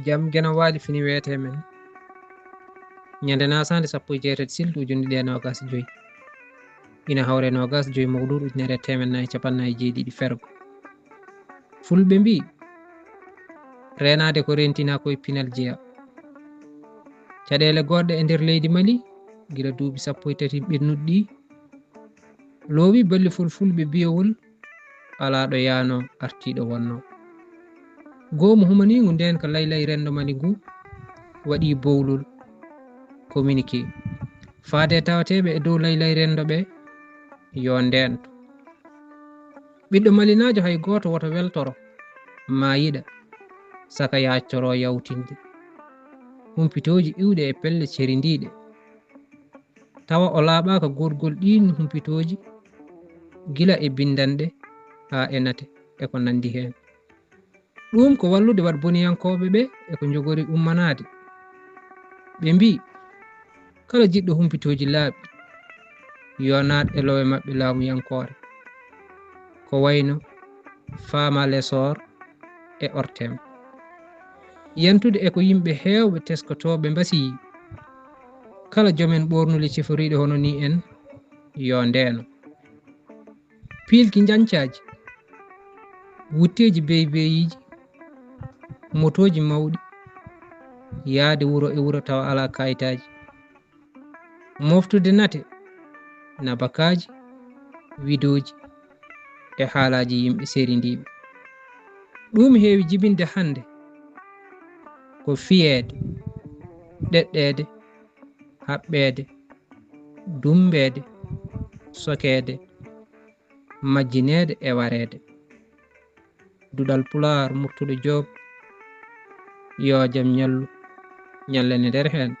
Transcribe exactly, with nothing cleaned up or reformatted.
Jam geno waali fini weetee men. Ñande naasaande sappo e jeetati sil ujunere ɗiɗi e noogas e joy. Ina hawre noogas e joy mawluud ujunere e teemeɗɗe nayi e cappanɗe nayi e jeeɗiɗi fergo. Fulɓe mbii, reenaade ko reentinaa ko e pinal jeyaa. Caɗeele goɗɗe e nder leydi Mali, gila duuɓi sappo e tati ɓennuɗi ɗii, loowi balli fulfulɓe biyowol alaa ɗo yaanoo, artii ɗo wonnoo. Goomu humaniingu ndeen ka laylay renndo Mali ngu waɗii bowlol, communiqué, faade e tawateeɓe e dow laylay renndo ɓe yo ndeento. Ɓiɗɗo malinaajo hay gooto woto weltoro, maa yiɗa, saka yaaccoroo yawtinde. Humpitooji iwɗe e pelle cerindiiɗe. Tawa o laaɓaaka goodgol ɗiin humpitooji, gila e binndanɗe haa e nate e ko nanndi heen. Ɗuum ko wallude waɗ boniyankooɓe ɓe e ko njogori ummanaade. Ɓe mbii, kala jiɗɗo humpitooji laaɓi, yo naat e lowe maɓɓe laamuyankoore, ko wayno Fama Lesor e Ortem. Yantude e ko yimɓe heewɓe teskotooɓe mbasiyii, kala jomen ɓoornuli ciforiiɗe hono nii en, yo ndeeno. Piilki njancaaji, wutteeji beybeyiiji, motooji mawɗi, yahde wuro e wuro tawa alaa kaayitaaji. Moftude nate, nabakaaji, widooji e haalaaji yimɓe serindiiɓe. Ɗuum heewi jibinde hannde ko fiyeede, ɗeɗɗeede, haɓɓeede, dummbeede, sokeede, majjineede e wareede. Duɗal Pulaar Murtuɗo Joob, yo jam ñallu, ñallane nder heen.